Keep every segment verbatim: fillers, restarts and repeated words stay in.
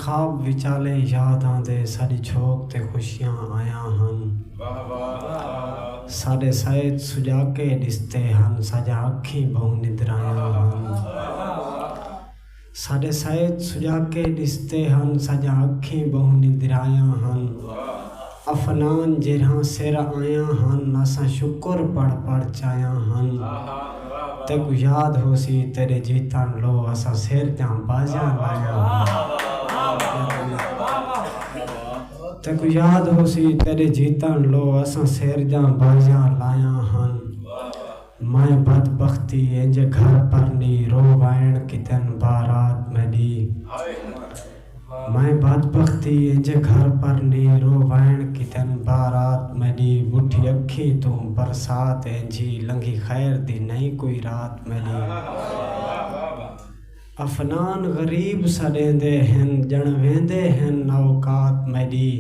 خواب وچالے یاد آندے ساݙی چھوک تے خوشیاں آیاں ہن۔ ساݙے سید سڄاکے ݙسدے ہن، ساݙیاں اکھیں ٻہوں نندرایاں ہن۔ ساݙے سید سڄاکے ݙسدے ہن، ساݙیاں اکھیں ٻہوں نندرایاں ہن۔ افنان جیرھاں سر آیاں ہن، اساں شکر پڑھ پڑھ چایاں ہن۔ تیکوں یاد ہوسی تیݙے جیتݨ لو اساں سر دیاں بازیاں لایاں ہن۔ تیکوں یاد ہوسی تیݙے جیتݨ لو اساں سر دیاں بازیاں لایاں ہن۔ میں بدبختی انج گھر پرنی، رو وائݨ کتن بارات میݙی۔ میں بدبختی انج گھر پرنی، رو وائݨ کتن بارات میݙی۔ ٻڈھی اکھیں توں برسات انجھی، لنگھی خیر دی نئیں کوئی رات میݙی۔ افنان غریب سݙیندے ہن، ڄݨ ویندے ہن اوقات میݙی۔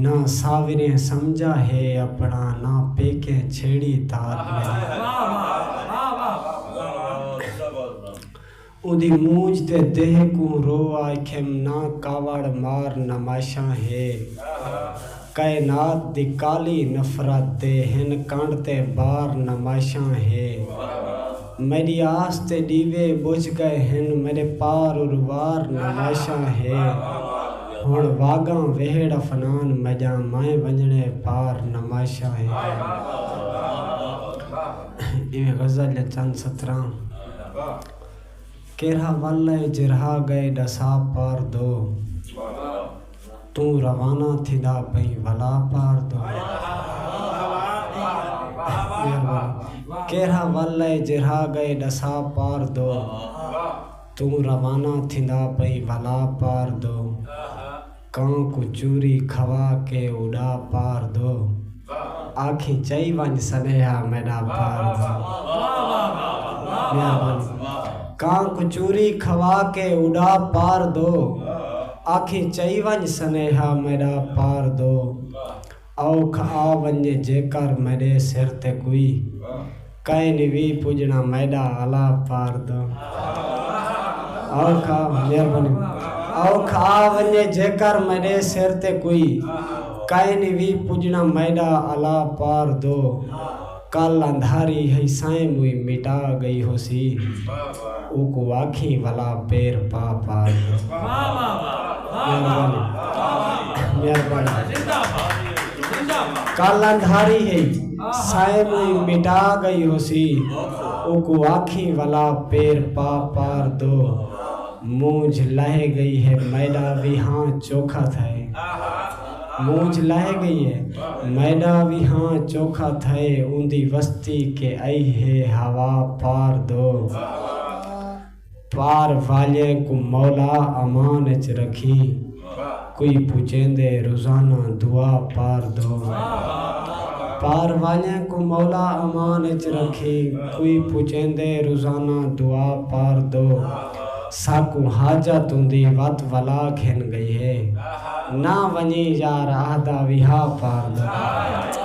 نہ ساوریں سمجھا ہے اپݨا، نہ پیکیں چھیڑی تات میݙی۔ اوندی مونجھ تے دیہہ کوں رو آکھیم، نہ کاوڑ مار نمائشاں ہے۔ کائنات دی کالی نفرت دے ہن کنڈ تے بار نمائشاں ہے۔ میݙی آس تے ݙیوے ٻجھ ڳئے ہن، میݙے پار اروار نمائشاں ہے۔ ہݨ واڳاں ویہڑ افنان میݙیاں، میں ونڄݨے پار نمائشاں ہے۔ ایویں غزل یا چند سطراں۔ کیرھا ول اے جرھا ڳئے ݙسا پار دو، توں روانہ تھیندا پئیں ولا پار دو۔ مہربانی۔ کیرھا ول اے جرھا ڳئے ݙسا پار دو، توں روانہ تھیندا پئیں ولا پار دو۔ کاں کوں چوری کھوا کے اݙا پار دو۔ آکھیں چئی ونڄ سنیہا میݙا پار دو۔ مہربانی۔ کاں کوں چوری کھوا کے اݙا پار دو۔ آکھیں چئی ونڄ سنیہا میݙا پار دو۔ اوکھ آ ونڄے جیکر میݙے سر تے کوئی، کائنی وی پڄݨا میݙا الا پار دو۔ اوکھ آ، مہربانی۔ اوکھ آ ونڄے جیکر میݙے سر تے کوئی، کائنی وی پڄݨا میݙا الا پار دو۔ کل اندھاری ہئی سائیں موئی مٹا ڳئی ہوسی، اوکوں آکھیں ولا پیر پا پار دو۔ مہربانی۔ مہربانی۔ کل اندھاری ہئی سائیں موئی مٹا ڳئی ہوسی، اوکوں آکھیں ولا پیر پا پار دو۔ مونجھ لہہ ڳئی ہے میݙا وی ہاں چوکھا تھئے۔ مونجھ لہہ ڳئی ہے میݙا وی ہاں چوکھا تھئے، اوندی وستی کے آئی ہے ہوا پار دو۔ پار والیں کوں مولا امان اچ رکھیں، کوئی پچیندے روزانہ دعا پار دو۔ پار والیں کوں مولا امان اچ رکھیں، کوئی پچیندے روزانہ دعا پار دو۔ ساکوں حاجت اوندی وت ولا گھن ڳئی ہے، نہ ونڄیں یار آہدا وی ہا پار دو۔